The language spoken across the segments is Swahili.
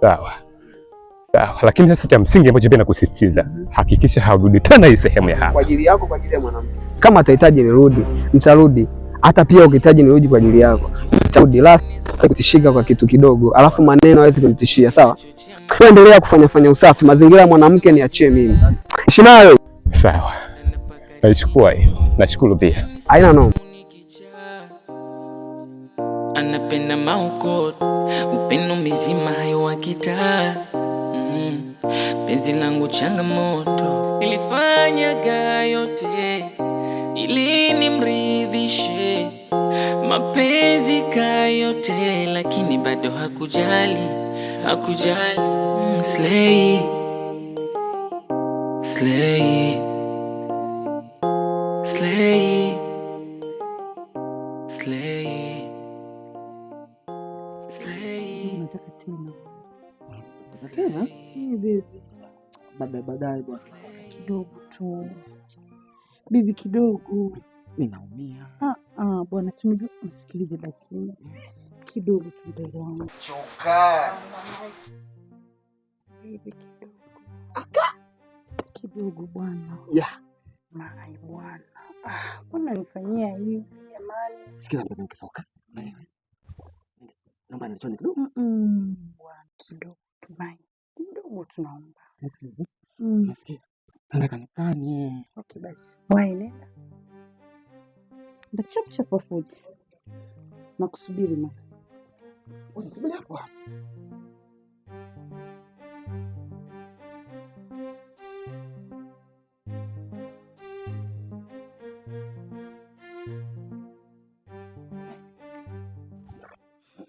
Sawa sawa, lakini sasa cha msingi ambacho pia nakusisitiza, hakikisha haurudi tena hii sehemu ya hapa. Kwa ajili yako, kwa ajili ya mwanamke. Kama atahitaji nirudi, nitarudi. Hata pia ukihitaji nirudi kwa ajili yako, nitarudi. La kutishika kwa kitu kidogo, alafu maneno hawezi kunitishia, sawa? Wewe endelea kufanya fanya usafi, mazingira ya mwanamke niachie mimi. Ishi nayo. Sawa, naichukua hiyo, nashukuru pia. Haina noma. Anapenda maokoto, upendo mizima haiwakita penzi langu changamoto, nilifanyaga yote ili nimridhishe, mapenzi kayote, lakini bado hakujali, hakujali. Slay, slay, slay, slay, slay. Nataka tena. Tena? Eh, baby, Baadaye baadaye bwana. Kidogo tu bibi, kidogo. Mimi naumia. Ah, ah, bwana, si unajua, nisikilize basi kidogo tu, mpenzi wangu. Choka. Bibi, kidogo kidogo bwana. Ya. Mai bwana, ah, mbona nifanyia hivi jamani? Sikiza mpenzi wangu Kisoka. Naomba nichone kidogo. Bwana, kidogo tu mai, kidogo tunaomba. Nisikilize. Mm. Nasikia. Nataka nikanye. Okay basi, wahi nenda nda chap chap afuji, nakusubiri ma. Unisubiri hapo.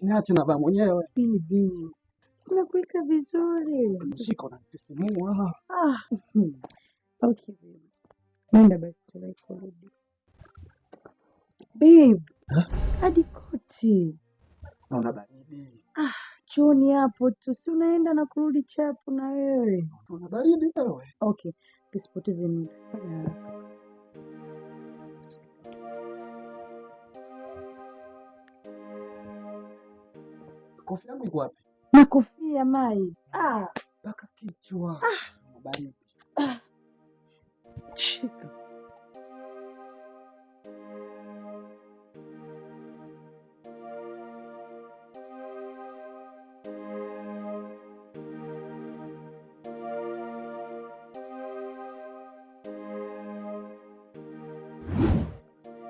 Niache na baa mwenyewe. Bibi, sina kuweka vizuri. Shika unanisisimua. Ah, okay baby. Nenda basi uwahi kurudi. Babe, hadi koti. Naona baridi. Ah, chooni hapo tu, si unaenda na kurudi chapu na wewe. Una baridi wewe. Okay, tusipoteze muda. Fanya haraka. Kofia yangu iko wapi? Na kofia mai. Ah, Mpaka kichwa. Ah. Baridi. Ah. Shika.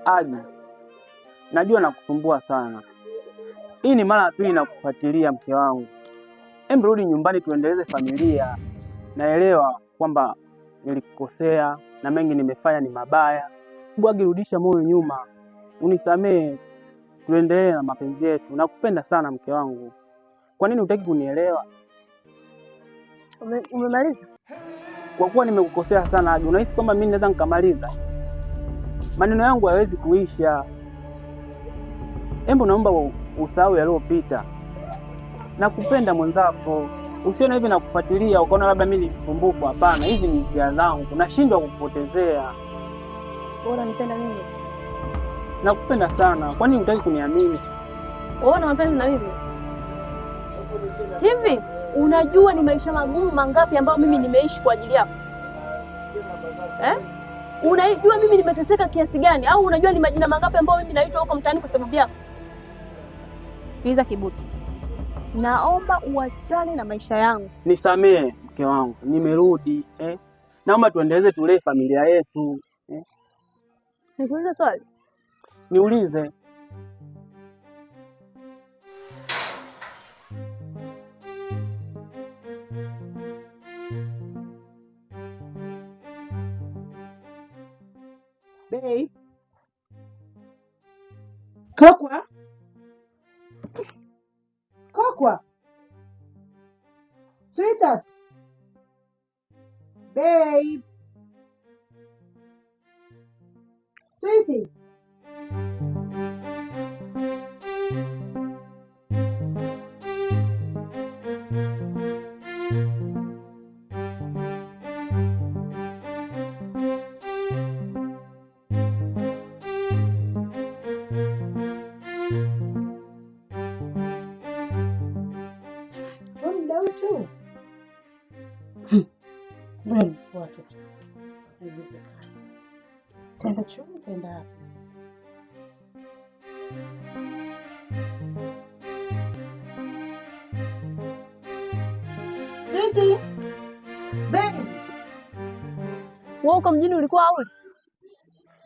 Agi, najua nakusumbua sana. Hii ni mara ya pili nakufuatilia mke wangu. Hebu rudi nyumbani tuendeleze familia. Naelewa kwamba nilikukosea na mengi nimefanya ni mabaya. Hebu Agi, rudisha moyo nyuma, unisamee, tuendelee na mapenzi yetu. Nakupenda sana mke wangu. Kwa nini hutaki kunielewa? Umemaliza? Kwa kuwa nimekukosea sana Agi, unahisi kwamba mimi naweza nikamaliza? Maneno yangu hayawezi kuisha. Hebu naomba usahau yaliyopita. Nakupenda mwenzako. Usione hivi nakufuatilia ukaona labda mimi ni msumbufu. Hapana, hizi ni hisia zangu. Nashindwa kukupotezea. Wewe unanipenda mimi? Nakupenda sana. Kwani hutaki kuniamini? Wewe una mapenzi na mimi? Hivi unajua ni maisha magumu mangapi ambayo mimi nimeishi kwa ajili yako? Eh? Unajua mimi nimeteseka kiasi gani? Au unajua ni majina mangapi ambayo mimi naitwa huko mtaani kwa sababu yako? Sikiliza Kibutu, naomba uachane na maisha yangu. Nisamee mke wangu, nimerudi eh. Naomba tuendeleze tulee familia yetu eh. Nikuulize swali? Niulize. Babe. Kokwa. Kokwa. Sweetheart. Babe. Sweetie. mtu. Mbona nifuate tu? Haiwezekani. Kaenda chuoni, kaenda wapi? Sweetie, baby. Wewe uko mjini ulikuwa hauli?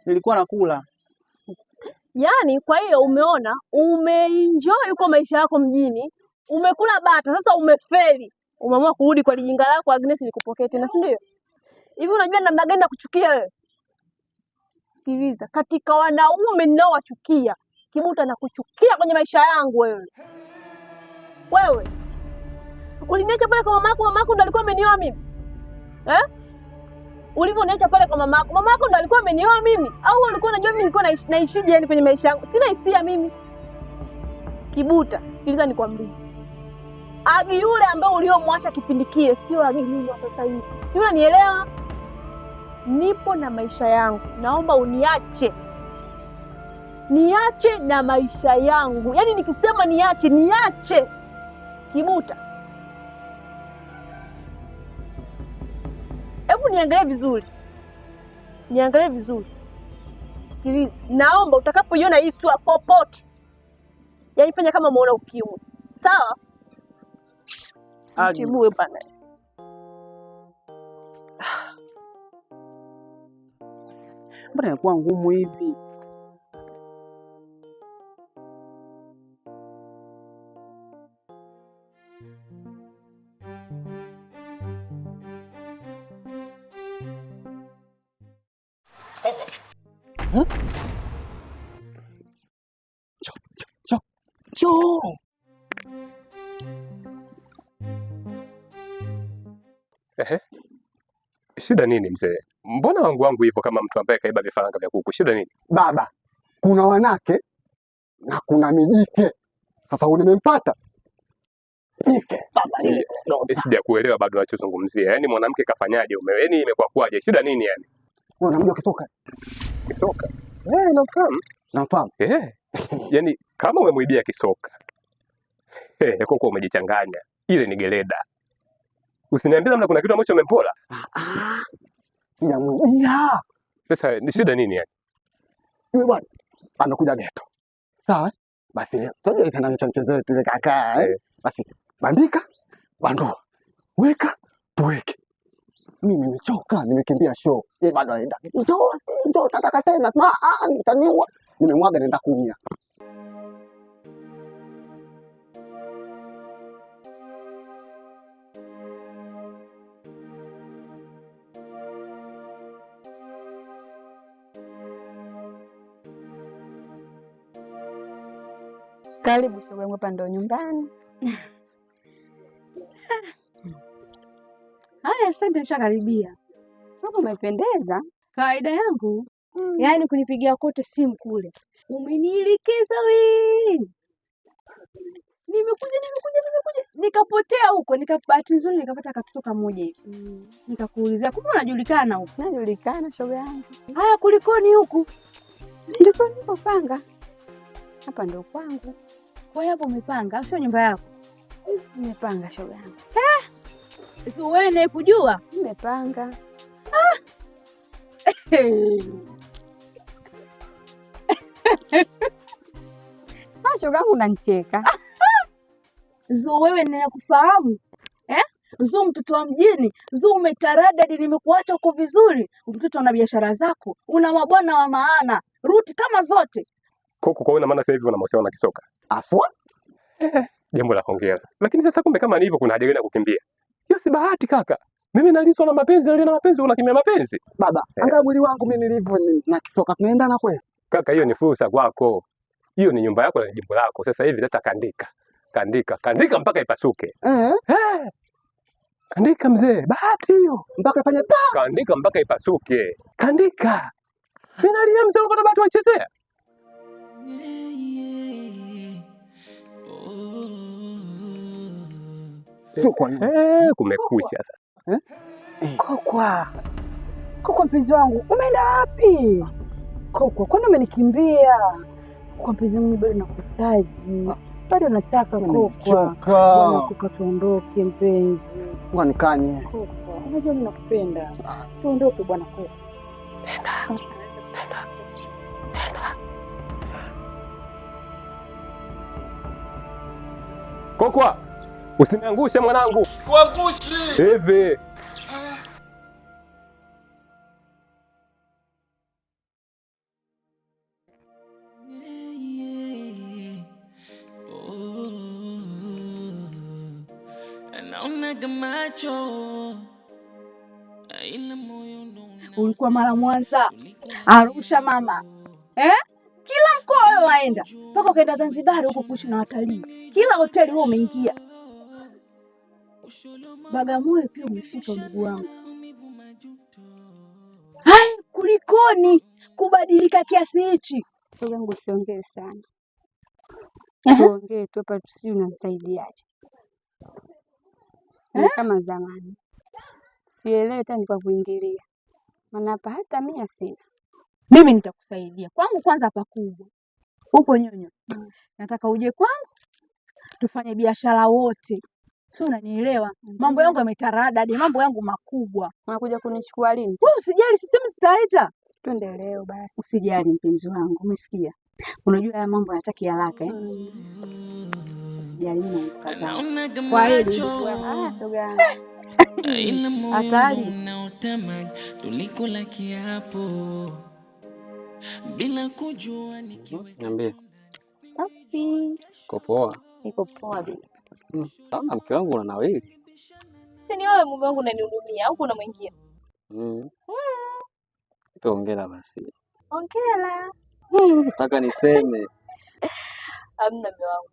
Nilikuwa nakula. Yaani kwa hiyo umeona umeenjoy huko maisha yako mjini, umekula bata, sasa umefeli. Umeamua kurudi kwa lijinga lako Agnes nikupokee tena, si ndio? Hivi unajua namna gani nakuchukia wewe? Sikiliza, katika wanaume ninaowachukia, Kibuta nakuchukia kwenye maisha yangu wewe. Wewe uliniacha pale kwa mamako, mamako ndo alikuwa amenioa mimi. Eh? Ulivyoniacha pale kwa mamako, mamako ndo alikuwa amenioa mimi au ulikuwa unajua mimi nilikuwa naishije yani kwenye maisha yangu? Sina hisia mimi. Kibuta, sikiliza nikwambie. Agi yule ambaye uliomwacha kipindi kile sio Agi mimi wa sasa hivi. Si unanielewa? Nipo na maisha yangu. Naomba uniache. Niache na maisha yangu. Yaani nikisema niache, niache. Kibuta. Hebu niangalie vizuri. Niangalie vizuri. Sikiliza, naomba utakapoiona hii sura popote, yaani fanya kama umeona ukimwi. Sawa? Agi. Sitibue bana. Mbona inakuwa ngumu hivi? Cho, cho. Ehe. Shida nini mzee? Mbona wangu wangu hivyo kama mtu ambaye kaiba vifaranga vya kuku? Shida nini? Baba, kuna wanake na kuna mijike. Sasa huyu nimempata jike baba, nimedoza. Sijakuelewa bado unachozungumzia. Yaani mwanamke kafanyaje ume? Yaani imekuwa kwaje? Shida nini yani? Wewe unamjua Kisoka? Kisoka. Eh, namfahamu. Namfahamu. Eh. Yaani kama umemwibia Kisoka. Eh, kwa umejichanganya. Ile ni geleda. Usiniambie labda kuna kitu ambacho umempola. Ah, sijamwibia. Sasa ni shida nini yani? Yule bwana amekuja geto. Sawa? Basi leo sasa itana cha mchezo wetu ile kaka eh. Basi bandika, bandua. Weka, tuweke. Mimi nimechoka, nimekimbia show. Yeye bado anaenda. Njoo, njoo, nataka tena. Sema ah, nitaniua. Nimemwaga naenda kuumia. Karibu shoga yangu, hapa ndo nyumbani. Haya, asante, nishakaribia. Sasa umependeza. Kawaida yangu yaani kunipigia kote simu kule, umenielekeza we. Nimekuja nikapotea huko, bahati nzuri nikapata katoto kamoja hivi, nikakuulizia, kumbe unajulikana huko. Najulikana shoga yangu. Haya, kulikoni huku? Ndiko nikopanga hapa, ndo kwangu. Kwa hiyo hapo umepanga, au sio nyumba yako? Nimepanga shoga yangu. Si wewe nakujua? Nimepanga. Ah, shoga yangu unanicheka. Zuu, wewe ninakufahamu eh? Zuu, mtoto wa mjini. Zuu, umetaradadi, nimekuacha huko vizuri. Mtoto una biashara zako, una mabwana wa maana, ruti kama zote. Koko kwa maana sasa hivi una mahusiano na Kisoka. Aswa? Jambo la hongera. Lakini sasa kumbe kama ni hivyo kuna haja gani ya kukimbia? Hiyo si bahati kaka. Mimi naliswa na mapenzi, nalia na mapenzi, unakimbia mapenzi. Baba, angalia mwili wangu mimi nilivyo na Kisoka tunaendana kweli? Kaka, hiyo ni fursa kwako. Hiyo ni nyumba yako na jimbo lako. Sasa hivi sasa kandika. Kandika, kandika mpaka ipasuke. Eh? Eh. Kandika mzee, bahati hiyo. Mpaka ifanye pa. Kandika mpaka ipasuke. Kandika. Mimi nalia mzee, unapata bahati wachezea. Sio kwa hiyo. Kumekucha sasa. Kokwa, Kokwa mpenzi wangu, umeenda wapi? Kokwa, kwani umenikimbia? Kokwa mpenzi wangu, bado nakuhitaji. Bado nataka Kokwa. Nimechoka. Bwana Kokwa, tuondoke mpenzi. Wanikanye. Kokwa, unajua mimi nakupenda. Tuondoke bwana Kokwa. Kokwa, usiniangushe mwanangu. Sikuangushi. Hivi. Naonaga macho ila moyo ndo Ulikuwa mara Mwanza, Arusha mama. Eh? Kila mkoa wewe waenda. Mpaka ukaenda Zanzibar huko kuishi na watalii. Kila hoteli wewe umeingia. Bagamoyo pia umefika ndugu wangu. Hai, kulikoni kubadilika kiasi hichi? Shoga yangu usiongee sana. Tuongee tu hapa, sijui unanisaidiaje. Ni kama zamani. Sielewi hata ni kwa kuingilia. Maana hapa hata mia sina. Mimi nitakusaidia. Kwangu kwanza pakubwa. Upo nyonyo. Nataka uje kwangu tufanye biashara wote. Sio, unanielewa? Mambo yangu yametaradadi, mambo yangu makubwa. Unakuja kunichukua lini? Wewe usijali, sisemi sitaita. Twende leo basi. Usijali mpenzi wangu, umesikia? Unajua haya mambo hayataki haraka eh? Usijali, mimi naondoka zangu. Naonaga Kwa heri. macho Ah, shoga yangu. ila moyo ndo Hatari. unaotamani tulikula kiapo bila kujua nikiweka Niambie. Safi. Uko poa? Niko poa bibi. Naona mke wangu unanawiri. Si ni wewe mume wangu unanihudumia au kuna mwingine? Nipe hongera basi. Hongera. Nataka niseme. Hamna mume wangu.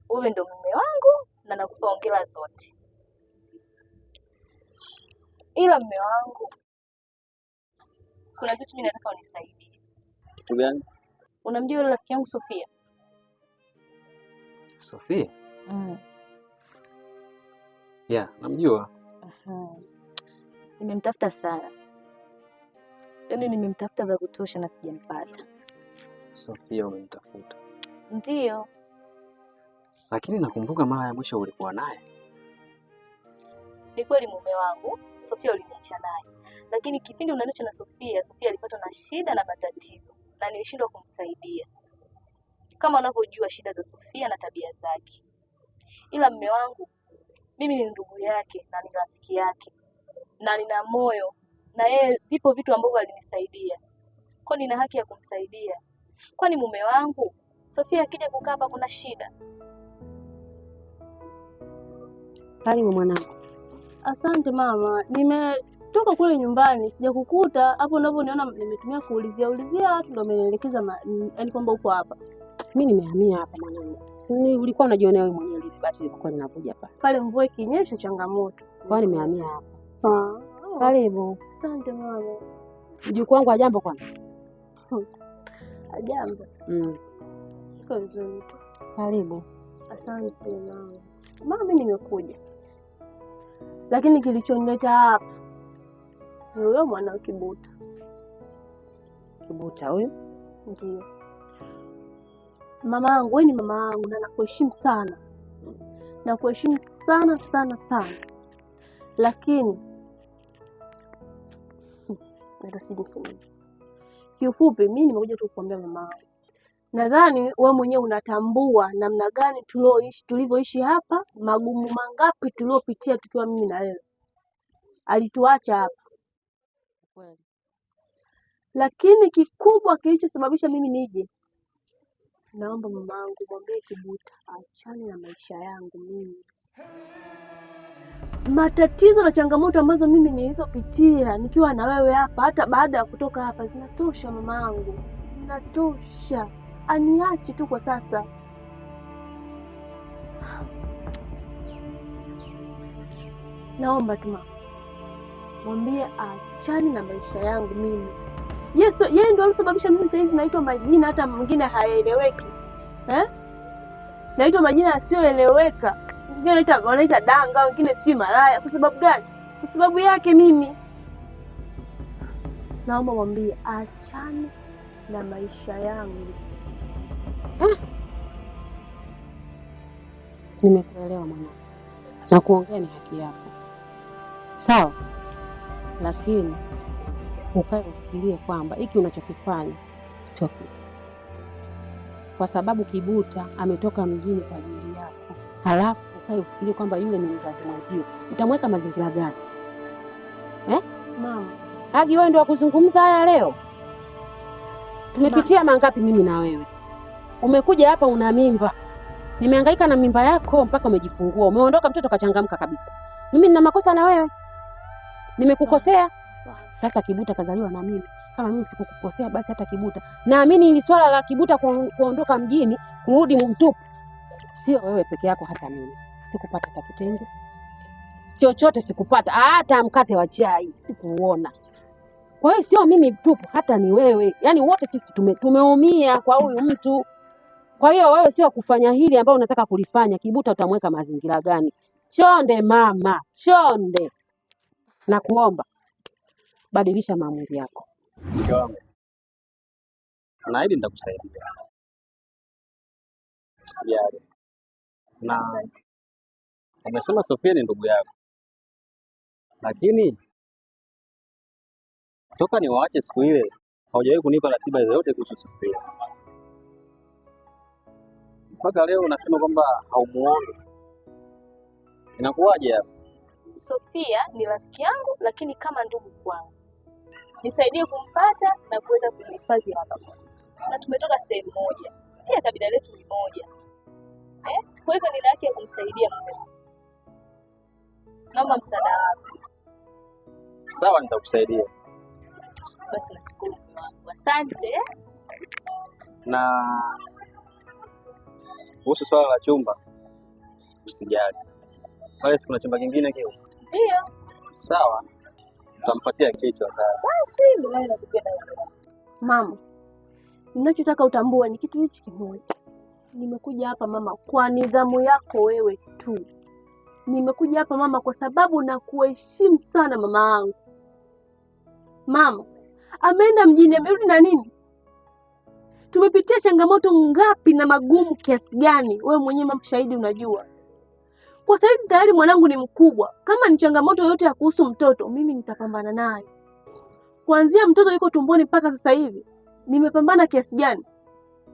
Wewe ndo mume wangu na nakupa hongera zote. Ila mume wangu, kuna kitu mimi nataka unisaidie. Kitu gani? Unamjua yule rafiki yangu Sofia? Sofia? Yeah, namjua. Nimemtafuta sana. Yaani nimemtafuta vya kutosha na sijampata. Sofia umemtafuta. Ndiyo. Lakini nakumbuka mara ya mwisho ulikuwa naye. Ni kweli mume wangu, Sofia uliniacha naye. Lakini kipindi unaniacha na Sofia, Sofia alipatwa na shida na matatizo na nilishindwa kumsaidia. Kama unavyojua shida za Sofia na tabia zake. Ila mume wangu, mimi ni ndugu yake na ni rafiki yake na nina moyo na yeye, vipo vitu ambavyo alinisaidia. Kwa nina haki ya kumsaidia. Kwani mume wangu, Sofia akija kukaa hapa kuna shida? Karibu mwanangu. Asante mama, nimetoka kule nyumbani sijakukuta hapo. Unavyoniona nimetumia kuulizia ulizia watu ndio wamenielekeza, yaani kwamba uko hapa. Mimi nimehamia hapa mwanangu. Si ulikuwa unajionea wewe mwenyewe lile bati lilikuwa linavuja pale. Pale mvua ikinyesha changamoto. Kwa hiyo nimehamia hapa. Karibu. Asante mama. Mjukuu wangu hajambo kwanza? Hajambo. Iko vizuri tu. Karibu. Asante mama. Mama, mimi nimekuja. Lakini kilichonileta hapa ni huyo mwana Kibuta. Kibuta huyo? Ndiyo. Mama yangu, wewe ni mama yangu na nakuheshimu sana. Nakuheshimu sana sana sana. Lakini hata sijui niseme. Kiufupi mimi nimekuja tu kukuambia mama yangu. Nadhani wewe mwenyewe unatambua namna gani tulivyoishi hapa, magumu mangapi tuliopitia tukiwa mimi na wewe. Alituacha hapa. Kweli. Lakini kikubwa kilichosababisha mimi nije, naomba mamangu mwambie Kibuta aachane na maisha yangu mimi. Matatizo na changamoto ambazo mimi nilizopitia nikiwa na wewe hapa, hata baada ya kutoka hapa, zinatosha mamangu, zinatosha. Aniache tu kwa sasa. Naomba tu mama, mwambie aachane na maisha yangu mimi. Yesu, yeye ndio alisababisha mimi sasa hizi naitwa majina hata mwingine hayaeleweki. Eh? Naitwa majina yasiyoeleweka. Wengine wanaita danga, wengine sijui malaya. Kwa sababu gani? Kwa sababu yake mimi. Naomba mwambie aachane na maisha yangu. Nimekuelewa mwanangu, na kuongea ni haki yako, sawa, lakini ukae ufikirie kwamba hiki unachokifanya sio kizuri, kwa sababu Kibuta ametoka mjini kwa ajili yako, halafu ukae ufikirie kwamba yule ni mzazi mwenzio, utamweka mazingira gani eh? Mama Agi, wewe ndio wakuzungumza haya leo? Tumepitia mangapi mimi na wewe? Umekuja hapa una mimba, nimehangaika na mimba yako mpaka umejifungua, umeondoka, mtoto kachangamka kabisa. Mimi nina makosa na wewe? Nimekukosea? Sasa Kibuta kazaliwa na mimi. Kama mimi sikukukosea, basi hata Kibuta. Naamini ili swala la Kibuta kuondoka mjini kurudi mtupu, sio wewe peke yako, hata mimi sikupata hata kitenge chochote, sikupata hata mkate wa chai sikuuona. Kwa hiyo sio mimi tupu, hata ni wewe, yaani wote sisi tumeumia kwa huyu mtu. Kwa hiyo wewe sio kufanya hili ambalo unataka kulifanya. Kibuta utamweka mazingira gani? Chonde mama, chonde, nakuomba badilisha maamuzi yako. Mke wangu, naahidi nitakusaidia, usijali. Na umesema Sofia ni ndugu yako, lakini toka niwaache siku ile haujawahi kunipa ratiba yoyote kuhusu Sofia. Mpaka leo unasema kwamba haumuoni, inakuwaje hapo? Sofia ni rafiki yangu, lakini kama ndugu kwangu. Nisaidie kumpata na kuweza kumhifadhi hapa, na tumetoka sehemu moja, pia kabila letu ni moja eh? Kwa hivyo nina haki ya kumsaidia mume wangu. Naomba msaada wako. Sawa, nitakusaidia. Basi nashukuru mume wangu, asante. Na kuhusu swala la chumba usijali, pale si kuna chumba kingine kile? Ndio. Sawa, tutampatia kichwa akae. Basi ndio maana nakupenda wewe. Mama, ninachotaka utambue ni kitu hichi kimoja. Nimekuja hapa mama kwa nidhamu yako wewe tu. Nimekuja hapa mama kwa sababu nakuheshimu sana mama yangu. Mama ameenda mjini, amerudi na nini? Tumepitia changamoto ngapi na magumu kiasi gani? Wewe mwenyewe mama shahidi, unajua. Kwa saizi tayari mwanangu ni mkubwa. Kama ni changamoto yoyote ya kuhusu mtoto, mimi nitapambana nayo. Kuanzia mtoto yuko tumboni mpaka sasa hivi nimepambana kiasi gani,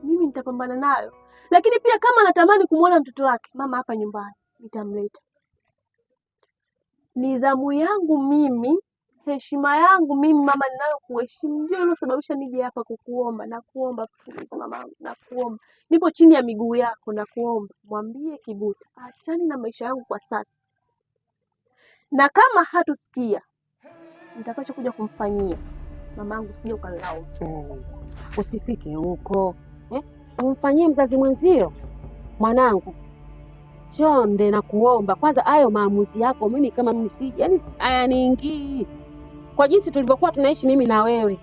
mimi nitapambana nayo. Lakini pia kama anatamani kumwona mtoto wake, mama hapa nyumbani nitamleta. Nidhamu yangu mimi, heshima yangu mimi mama ninayokuheshimu ndio iliyosababisha nije hapa kukuomba na kuomba please mamangu, na kuomba, nipo chini ya miguu yako na kuomba, mwambie Kibuta achane na maisha yangu kwa sasa, na kama hatusikia nitakachokuja kumfanyia mamangu, sije ukalaumu. Usifike huko eh? Umfanyie mzazi mwenzio. Mwanangu, chonde na kuomba kwanza, hayo maamuzi yako mimi kama mimi si, yani hayaniingii kwa jinsi tulivyokuwa tunaishi mimi na wewe.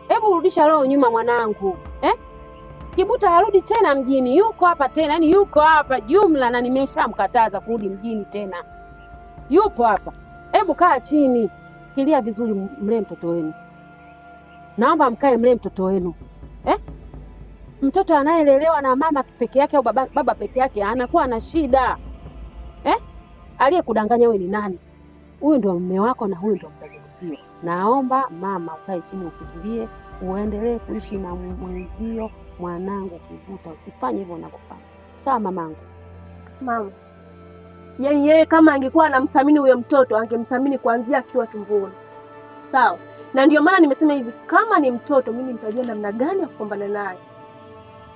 Hebu rudisha roho nyuma mwanangu eh? Kibuta harudi tena mjini, yuko hapa tena, yani yuko hapa jumla, na nimeshamkataza kurudi mjini tena, yupo hapa. Hebu kaa chini, fikiria vizuri, mlee mtoto wenu. Naomba mkae mlee mtoto wenu eh? Mtoto anayelelewa na mama peke yake au baba peke yake anakuwa na shida eh? Aliyekudanganya wewe ni nani? Huyu ndio mume wako na huyu ndio mzazi mwenzio. Naomba mama ukae chini ufikirie, uendelee kuishi na mwenzio. Mwanangu Kibuta, usifanye hivyo unavyofanya. Sawa mamangu? Mama, yaani yeye kama angekuwa anamthamini huyo mtoto angemthamini kuanzia akiwa tumboni, sawa? Na ndio maana nimesema hivi, kama ni mtoto mimi nitajua namna gani ya kupambana naye.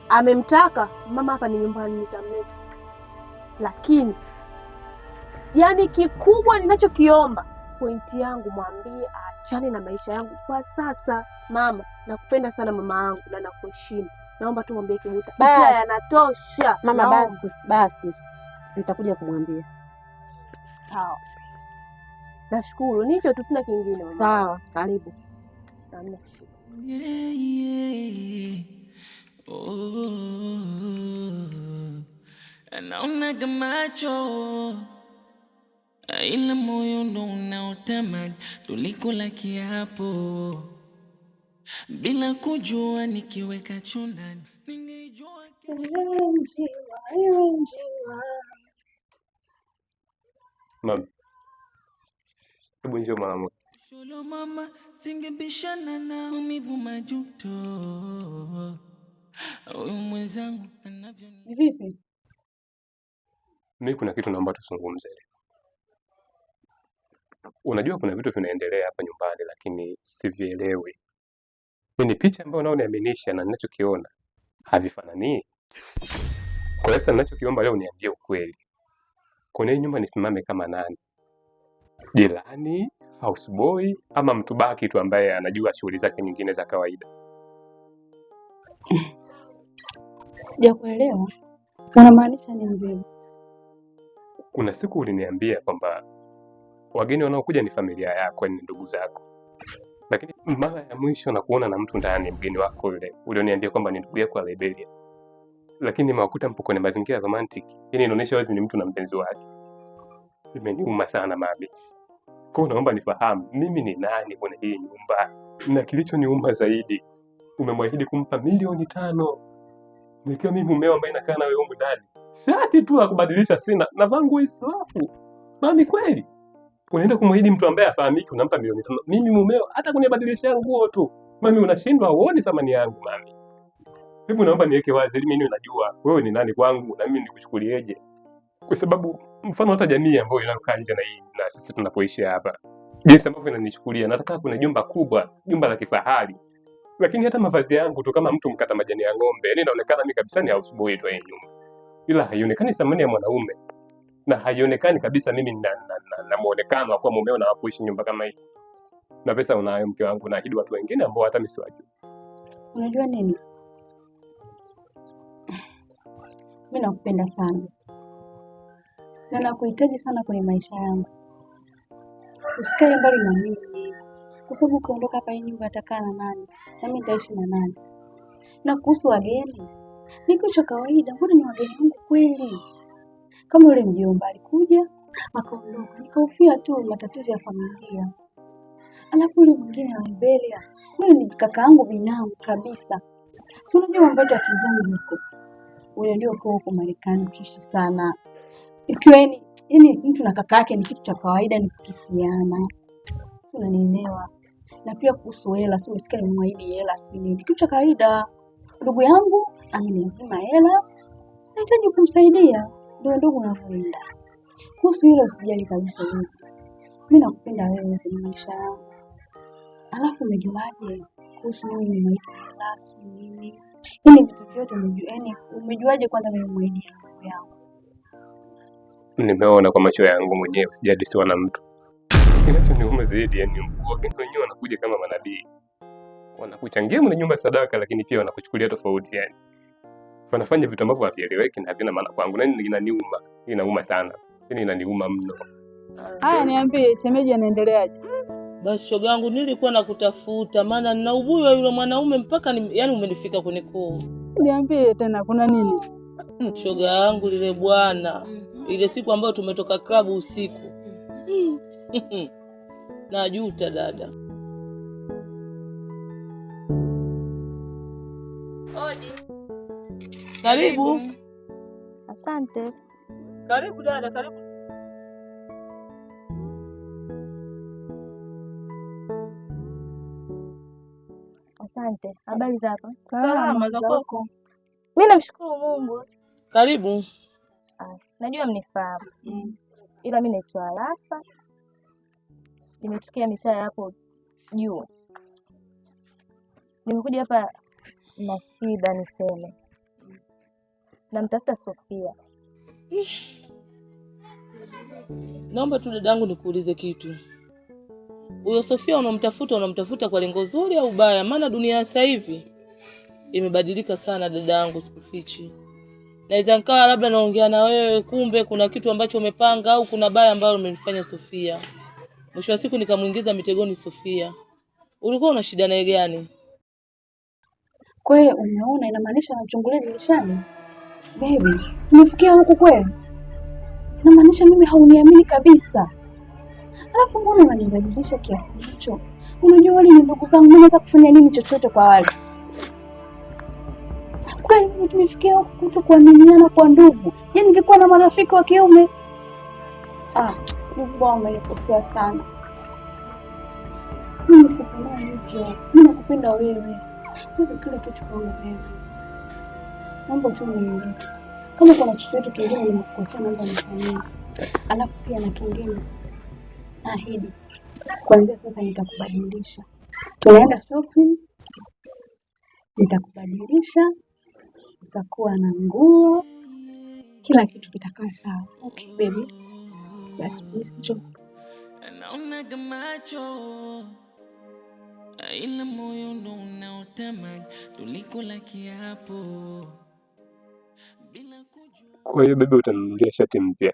Amemtaka mama, hapa ni nyumbani, nitamleta. Lakini yani kikubwa ninachokiomba, pointi yangu, mwambie aachane na maisha yangu kwa sasa. Mama, nakupenda sana mama yangu na nakuheshimu. Naomba tu mwambie Kibuta Basi. yanatosha Mama, naomba. basi basi, nitakuja kumwambia. Sawa, nashukuru. Ni hicho tu, sina kingine mama. Sawa, karibu. Hamna shida. Yeah, yeah. Oh, naonaga macho ila moyo ndo unaotamani, tulikula kiapo bila kujua nikiweka chundani ningeijua. Ewe njiwa, ewe njiwa, Mami, hebu njoo mara moja. Sholo mama, singebishana na maumivu majuto. Huyu mwenzangu anavyo Vipi? Mimi kuna kitu naomba tuzungumze. Unajua kuna vitu vinaendelea hapa nyumbani lakini sivielewi. Ni picha ambayo unaoniaminisha na ninachokiona havifanani. Kwa hiyo sasa ninachokiomba leo niambie ukweli. Kwenye hii nyumba nisimame kama nani? Jirani, houseboy ama mtu baki tu ambaye anajua shughuli zake nyingine za kawaida? Sijakuelewa. Unamaanisha nini baby? Kuna siku uliniambia kwamba wageni wanaokuja ni familia yako, ni ndugu zako, lakini mara ya mwisho na kuona na mtu ndani, mgeni wako yule ulioniambia kwamba ni ndugu yako wa Liberia, lakini nimewakuta mpo kwenye mazingira romantic, yani inaonyesha wazi ni mtu na mpenzi wake. Imeniuma sana mami. Kwa hiyo naomba nifahamu mimi ni nani kwenye hii nyumba, na kilichoniuma zaidi, umemwahidi kumpa 5 milioni nikiwa mimi mumeo ambaye nakaa nawe humu ndani, shati tu la kubadilisha sina, navaa nguo hizi. Mami, kweli unaenda kumwahidi mtu ambaye hafahamiki, unampa milioni 5, mimi mumeo hata kunibadilishia nguo tu mami, unashindwa, huoni thamani yangu mami? Hebu naomba niweke wazi ili mimi najua wewe ni nani kwangu na mimi nikuchukulieje, kwa sababu mfano hata jamii ambayo inayokaa nje na hii na sisi tunapoishi hapa, jinsi ambavyo inanichukulia, nataka kuna jumba kubwa, jumba la kifahari, lakini hata mavazi yangu tu kama mtu mkata majani ya ng'ombe, yani inaonekana mimi kabisa ni houseboy tu ya nyumba, ila haionekani thamani ya mwanaume na haionekani kabisa mimi na muonekano wa kuwa mumeo na wakuishi nyumba kama hii. Na pesa unayo mke wangu, naahidi watu wengine ambao hata mimi siwajui. Unajua nini? Mimi nakupenda sana na nakuhitaji sana kwenye maisha yangu. Usikae mbali na mimi, kwa sababu ukiondoka hapa, hii nyumba atakaa na nani? Na mimi nitaishi na nani? Na kuhusu wageni, ni kitu cha kawaida. Mbona ni wageni wangu kweli? Kama yule mjomba alikuja akaondoka, nikahofia tu matatizo ya familia. Alafu yule mwingine wa Liberia, yule ni kaka yangu binamu kabisa. Si unajua mambo yetu ya kizungu huko, unajua ukiwa huko Marekani ukiishi sana, ikiwa yani mtu na kaka yake ni kitu cha kawaida, ni kukisiana, si unanielewa? Na pia kuhusu hela, si umesikia nimemwahidi hela, si nini, kitu cha kawaida. Ndugu yangu ameniazima hela, nahitaji kumsaidia, ndio ndugu unavyoenda. Kuhusu hilo usijali kabisa, ndugu. Mimi nakupenda wewe kwenye maisha yangu. Alafu umejuaje kuhusu mimi nimemwahidi hela, si nini? Yaani vitu vyote umejua, yaani umejuaje kwanza mimi nimemwahidi hela ndugu yangu? Nimeona kwa macho yangu mwenyewe, sijahadisiwa na mtu. Kinachoniuma zaidi, yani wageni wenyewe wanakuja kama manabii, wanakuchangia mwenye nyumba sadaka, lakini pia wanakuchukulia tofauti, yani wanafanya vitu ambavyo havieleweki na havina maana kwangu, na inaniuma, inauma sana, yani inaniuma mno. Haya, niambie shemeji anaendeleaje? Basi shoga yangu, nilikuwa nakutafuta, maana nina ubuyu wa yule mwanaume mpaka yani umenifika kwenye koo. Niambie tena, kuna nini? Shoga yangu, lile bwana, ile siku ambayo tumetoka klabu usiku, najuta dada. Odi. Karibu. Asante. Karibu dada, karibu. Asante. Habari zako? Salama za kwako? Mimi namshukuru Mungu. Karibu. Ah, najua mnifahamu. Ila mimi naitwa Arafa. Nimetokea mitaa ya hapo juu. Nimekuja hapa na shida niseme. Namtafuta Sofia. Naomba tu dadangu nikuulize kitu. Huyo Sofia unamtafuta, unamtafuta kwa lengo zuri au baya? Maana dunia ya sasa hivi imebadilika sana dadangu, sikufichi. Naweza nikawa labda naongea na wewe, kumbe kuna kitu ambacho umepanga au kuna baya ambalo umemfanya Sofia. Mwisho wa siku nikamuingiza mitegoni Sofia. Ulikuwa una shida naye gani? Kwa hiyo umeona, inamaanisha namchungulia dirishani? Baby, tumefikia huku kweli? Inamaanisha mimi hauniamini kabisa. Alafu mbona unanibadilisha kiasi hicho? Unajua wale ni ndugu zangu, mimi naweza kufanya nini chochote kwa wale. Kwa Kweli mimi tumefikia huku kuto kuaminiana kwa ndugu. Yaani ningekuwa na marafiki wa kiume. Ah, ndugu bwana umenikosea sana. Mimi sikuna hivyo. Mimi nakupenda wewe. Wewe kila kitu kwangu wewe. Naomba tu unielewe. Kama kuna chochote kingine nimekukosea naomba nisamehe. Alafu pia na kingine. Naahidi. Kuanzia sasa nitakubadilisha. Tunaenda shopping. Nitakubadilisha. Utakuwa na nguo. Kila kitu kitakaa sawa. Okay baby. Basi please njoo. Naonaga macho ila moyo ndo unaotamani tulikula kiapo. Kwa hiyo bebe, utanunulia shati mpya?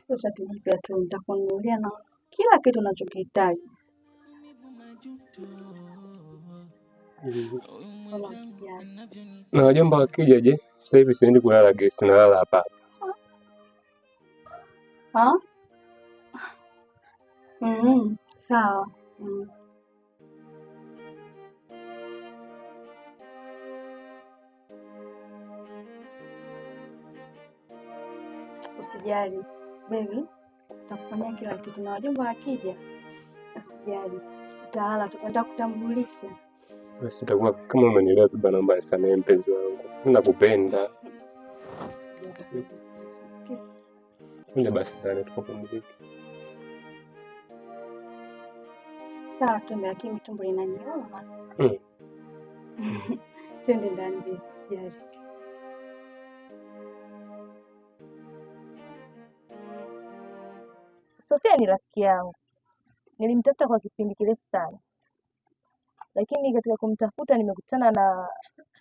Sio shati jipya tu, nitakununulia na kila kitu unachokihitaji. Wala usijali. Na wajomba wakija, je? Sasa hivi siendi kulala guest, tunalala hapa. Ha? Sawa. Usijali baby, nitakufanyia kila kitu na wajomba wakija, usijali, tutalala, nitakutambulisha. Basi itakuwa kama umenielewa vibaya, naomba nisamehe mpenzi wangu, nakupenda. Usijali, usikie. Twende basi ndani tukapumzike. Sawa, twende, lakini tumbo linaniuma. Twende ndani baby, usijali. Sofia ni rafiki yangu, nilimtafuta kwa kipindi kirefu sana, lakini katika kumtafuta nimekutana na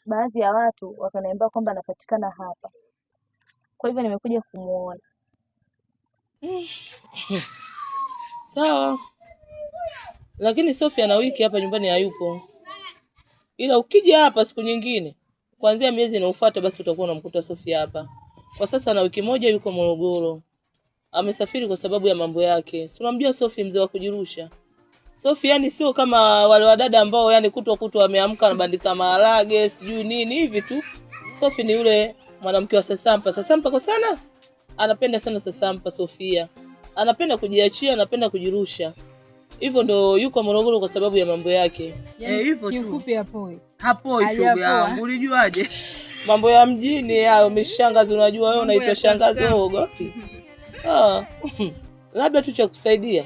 baadhi ya watu wakaniambia kwamba anapatikana hapa, kwa hivyo nimekuja kumuona. Sawa, lakini Sofia na wiki hapa nyumbani hayupo, ila ukija hapa siku nyingine kuanzia miezi inayofuata, basi utakuwa unamkuta Sofia hapa. Kwa sasa na wiki moja yuko Morogoro, amesafiri kwa sababu ya mambo yake. Si unamjua Sofi, mzee wa kujirusha. Sofi yani sio kama wale wadada ambao yani kutwa kutwa wameamka anabandika maharage sijui nini hivi tu. Sofi ni yule mwanamke wa sasampa. Sasampa kwa sana, anapenda sana sasampa. Sofia anapenda kujiachia, anapenda kujirusha, hivyo ndo yuko Morogoro kwa sababu ya mambo yake. Yaani, Hivyo tu. kiufupi hapoi. Hapoi shoga Hajapoa. yangu, ulijuaje? Mambo ya mjini hayo, mishangazi, unajua wewe Mambo ya unaitwa shangazi, sasa. wewe uogopi? Ah, labda tu cha kusaidia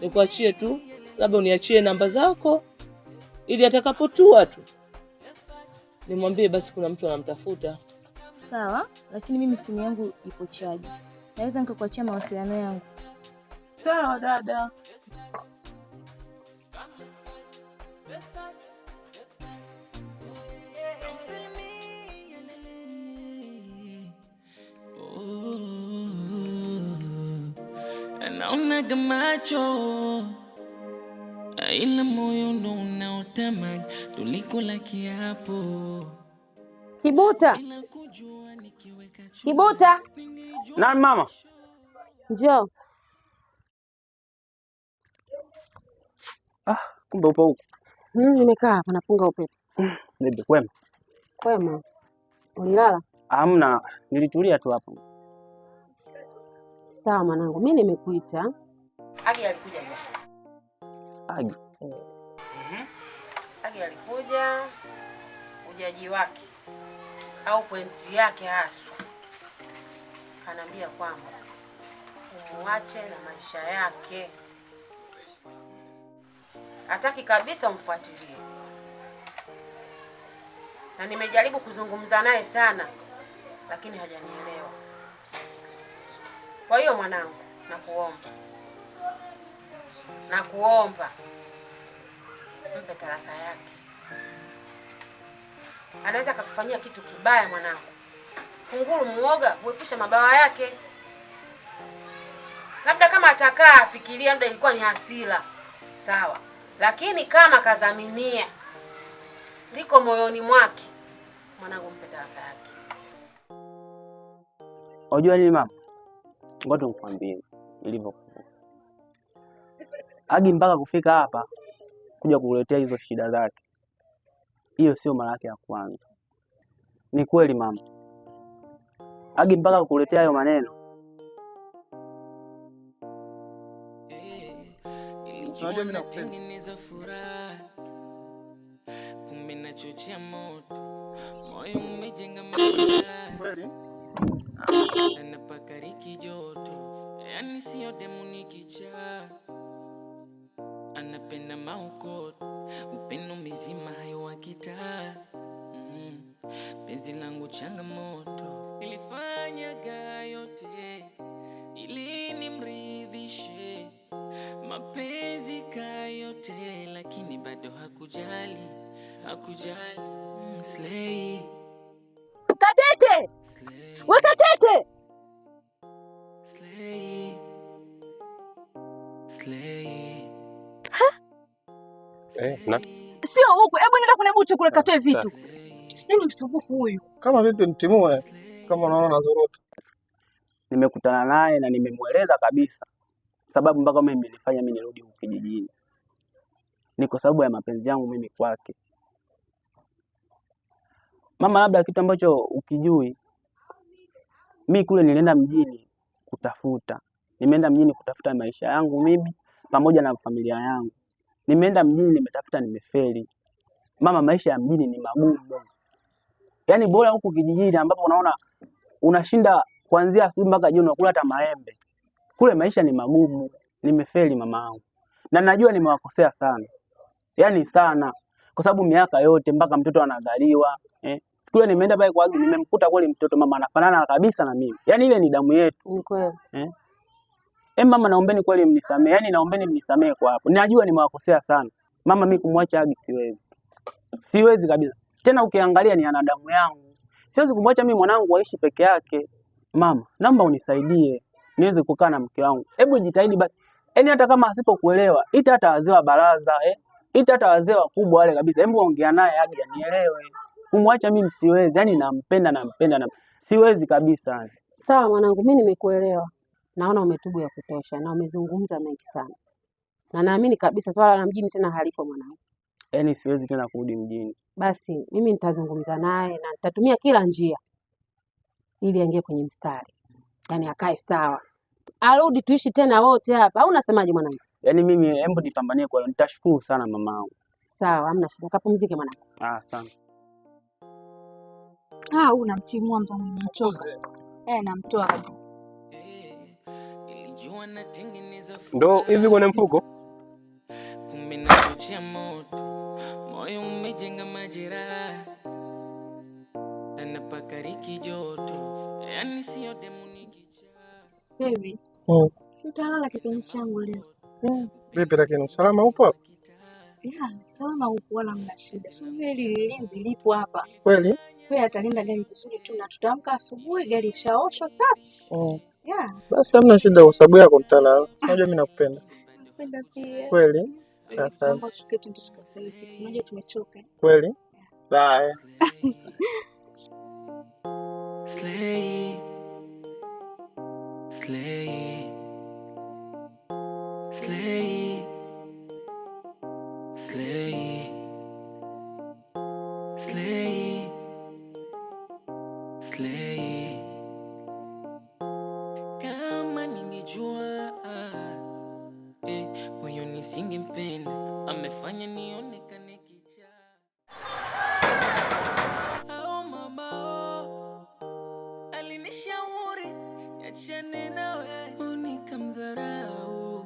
nikuachie tu, labda uniachie namba zako ili atakapotua tu nimwambie basi kuna mtu anamtafuta. Sawa, lakini mimi simu yangu ipo chaji, naweza nikakuachia mawasiliano yangu. Sawa dada. Naonaga macho ila moyo ndo unaotamani tulikula kiapo. Kibuta, Kibuta, Nani mama? njoo. Kumbe upo huku. Nimekaa hapa napunga upepo. Vipi, kwema? Kwema, ulilala? Hamna, nilitulia tu hapa. Sawa mwanangu, mi nimekuita. Agi alikuja jana. Agi. Agi alikuja, ujaji wake au pointi yake haswa, kanaambia kwamba umuache na maisha yake, hataki kabisa umfuatilie, na nimejaribu kuzungumza naye sana, lakini hajanielewa. Kwa hiyo mwanangu, nakuomba, nakuomba mpe talaka yake. Anaweza akakufanyia kitu kibaya mwanangu. Kunguru muoga huepusha mabawa yake. Labda kama atakaa afikiria, labda ilikuwa ni hasira, sawa, lakini kama kazaminia liko moyoni mwake, mwanangu, mpe talaka yake. Unajua nini mama? Ngoja nikwambie ilivyokuwa. Agi mpaka kufika hapa kuja kukuletea hizo shida zake, hiyo sio mara yake ya kwanza. Ni kweli mama, Agi mpaka kukuletea hayo maneno. Unajua mimi nakutengeneza furaha, kumbe nachochea moto, moyo umejenga majeraha, anapakariki joto, yani sio demu ni kichaa, anapenda maukoto, upendo mizima hayo wakitaa. Penzi langu changamoto, nilifanyaga yote ili nimridhishe, mapenzi kayote, lakini bado hakujali, hakujali. Slay. Katete! We Katete! Slay. Slay. Ha? Na? Sio huku, hebu nenda kuna buchu kule katoe vitu. Nini msumbufu huyu? Kama vipi mtimue kama unaona nazorota. Nimekutana naye na nimemueleza kabisa sababu mpaka mimi imenifanya mimi nirudi huku kijijini. Ni kwa sababu ya mapenzi yangu mimi kwake. Mama, labda kitu ambacho ukijui, mimi kule nilienda mjini kutafuta. Nimeenda mjini kutafuta maisha yangu mimi pamoja na familia yangu. Nimeenda mjini nimetafuta, nimefeli. Mama, maisha ya mjini ni magumu. Yaani bora huku kijijini ambapo unaona unashinda kuanzia asubuhi mpaka jioni unakula hata maembe. Kule maisha ni magumu. Nimefeli mama yangu. Na najua nimewakosea sana. Yaani sana. Kwa sababu miaka yote mpaka mtoto anazaliwa, Siku ile nimeenda pale kwa Agi nimemkuta kweli mtoto mama anafanana kabisa na mimi. Yaani ile ni damu yetu. Ni kweli. Mama, naombeni kweli mnisamee. Yaani naombeni mnisamee kwa hapo. Najua nimewakosea sana. Mama, mimi kumwacha Agi siwezi. Siwezi kabisa. Tena ukiangalia ni ana damu yangu. Siwezi kumwacha mimi mwanangu aishi peke yake. Mama, naomba unisaidie niweze kukaa na mke wangu. Hebu jitahidi basi. Yaani hata kama asipokuelewa, ita hata wazee wa baraza, Ita hata wazee wakubwa wale kabisa. Hebu ongea naye Agi anielewe. Kumwacha mimi siwezi. Yaani nampenda na siwezi kabisa. Sawa mwanangu, mimi nimekuelewa. Naona umetubu ya kutosha na umezungumza mengi sana. Na naamini kabisa swala la mjini tena halipo mwanangu. Yaani siwezi tena kurudi mjini. Basi mimi nitazungumza naye na nitatumia kila njia ili aingie kwenye mstari. Yaani akae sawa. Arudi tuishi tena wote hapa. Au unasemaje mwanangu? Yaani mimi hebu nipambanie kwa hilo. Nitashukuru sana mamangu. Sawa, hamna shida. Kapumzike mwanangu. Asante. Ah, unamtimua mtu mchoka. Namtoa kabisa. Ndo hivi kwenye mfuko? Kumbe nachochea moto, moyo umejenga majeraha, na napakariki joto, yani sio demu ni kichaa. Baby, sitalala kipenzi changu leo. Vipi lakini usalama upo hapo? Yeah, salama upo wala mna shida. Sio hili lilinzi lipo hapa. Kweli? Wewe atalinda gari vizuri tu na tutaamka asubuhi gari ishaoshwa safi. Yeah. Basi hamna shida kwa sababu yako nitalala. Unajua mimi nakupenda. Nakupenda pia. Kweli? Asante. Unajua tumechoka. Kweli? Bye. Slay. Slay. Slay. Slay. Slay. Slay. Kama ningejua moyo nisingempenda, amefanya nionekane kichaa. Oh mama, oh, alinishauri niachane nawe, nikamdharau,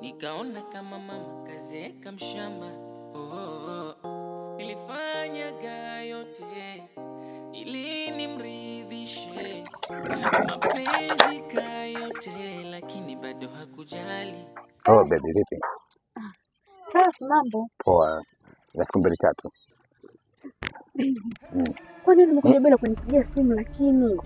nikaona kama mama kazeeka mshamba. Oh, nilifanyaga yote ili nimridhishe, mapenzi kayote, lakini bado hakujali. Oh baby, vipi? Safi, mambo poa. Na siku mbili tatu. Kwa nini umekuja bila kunipigia simu lakini?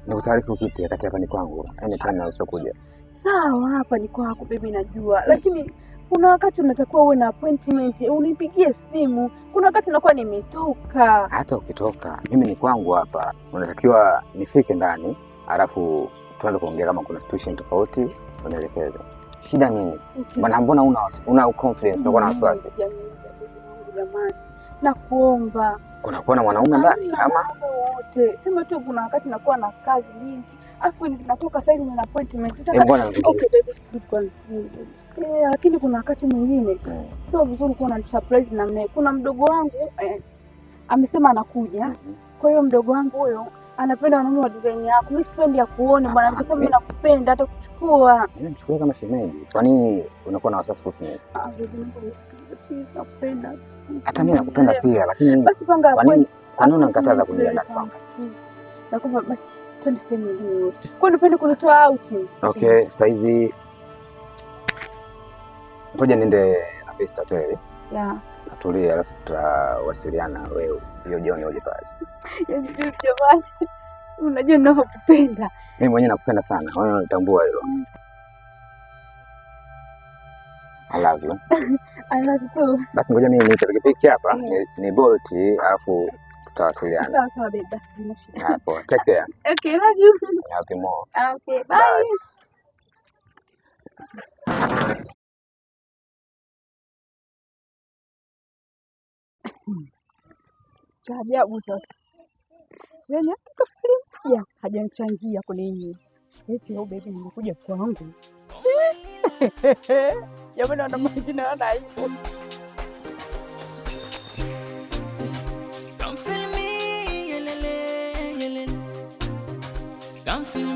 Nikutaarifu kipi wakati hapa ni kwangu? Anytime naweza kuja. Sawa, hapa ni kwako baby, najua. Lakini kuna wakati unatakiwa uwe na appointment, unipigie simu. Kuna wakati nakuwa nimetoka. Hata ukitoka, mimi ni kwangu hapa. Unatakiwa nifike ndani, alafu tuanze kuongea kama kuna situation tofauti, unielekeze. Shida nini? Okay. Maana mbona una confidence, unakuwa na wasiwasi? Jamani, nakuomba. Kuna kuwa na mwanaume ndani Hamna ama? wanaume wote. Sema tu kuna wakati nakuwa na kazi nyingi. Afu natoka saizi nina appointment. Eh, mbona Okay baby, subiri kwanza. Subiri baby. Eh, lakini kuna wakati mwingine sio vizuri kuwa na surprise namna hiyo. Kuna mdogo wangu amesema anakuja. Kwa hiyo mdogo wangu huyo anapenda wanaume wa design yako. Mimi sipendi ya kuone bwana, kwa sababu mimi nakupenda hata kuchukua. Mimi mchukulie kama shemeji. Kwa nini unakuwa na wasiwasi kuhusu mimi? Ah, baby, naomba unisikilize please, nakupenda. Please, Hata mimi nakupenda unielewe. pia, lakini Basi panga kwa nini appointment. kwa nini unanikataza Appointment kuingia baby, ndani kwangu? panga please. Nakuomba basi twende sehemu nyingine yote. Kwa nini upende kunitoa out? Okay, saizi ngoja niende Avista Hotel Yeah. atulie, alafu tutawasiliana wewe hiyo jioni uje pale. Yaani baby, jamani. Unajua ninavyokupenda. Mimi mwenyewe nakupenda sana, wewe unatambua hilo. I love you. I love you too. Basi ngoja mimi niite pikipiki hapa ni Bolt, alafu tutawasiliana. Sawa sawa baby, basi sina shida. Hapo. Take care. Okay, love you. Love you more. Okay, bye. Cha ajabu sasa, yaani hata tofali moja hajanichangia kwenye hii. Eti oh baby, nimekuja kwangu. Jamani, wana majina wana aibu. Come feel me, yelele, yelele. Come feel